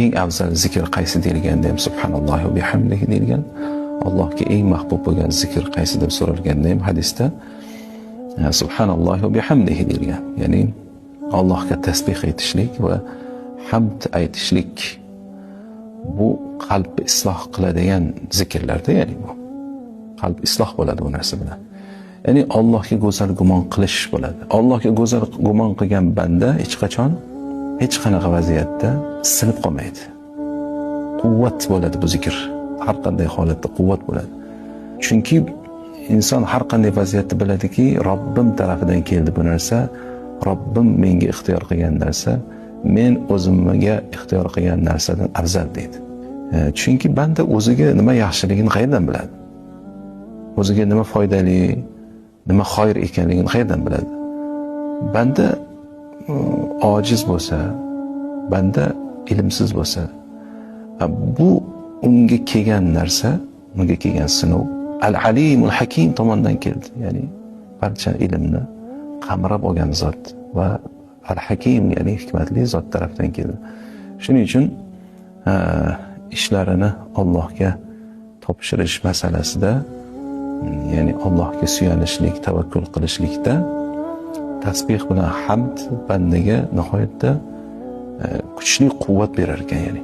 Eng afzal zikr qaysi deyilganda ham subhanallohi va bihamdihi deyilgan. Allohga eng mahbub bo'lgan zikr qaysi deb so'ralganda ham hadisda subhanallohi va bihamdihi deyilgan. Ya'ni Allohga tasbih aytishlik va hamd aytishlik bu qalbni isloh qiladigan zikrlarda, ya'ni bu qalb isloh bo'ladi bu narsa bilan. Ya'ni Allohga go'zal gumon qilish bo'ladi. Allohga go'zal gumon qilgan banda hech qachon hech qanaqa vaziyatda sinib qolmaydi. Quvvat bo'ladi bu zikr. Har qanday holatda quvvat bo'ladi. Chunki inson har qanday vaziyatda biladiki, Robbim tarafidan keldi bu narsa, Robbim menga ixtiyor qilgan narsa, men o'zimga ixtiyor qilgan narsadan afzal deydi. Chunki banda o'ziga nima yaxshiligini qayerdan biladi? O'ziga nima foydali, nima xayr ekanligini qayerdan biladi? Banda ojiz bo'lsa, banda ilmsiz bo'lsa, bu unga kelgan narsa, unga kelgan sinov Al-Alimul Hakim tomonidan keldi. Ya'ni barcha ilmni qamrab olgan zot va Al-Hakim, ya'ni hikmatli zot tarafdan keldi. Shuning uchun ishlarini Allohga topshirish masalasida, ya'ni Allohga suyanishlik, tavakkul qilishlikda tasbih bilan hamd bandaga nihoyatda kuchli quvvat berar ekan, ya'ni.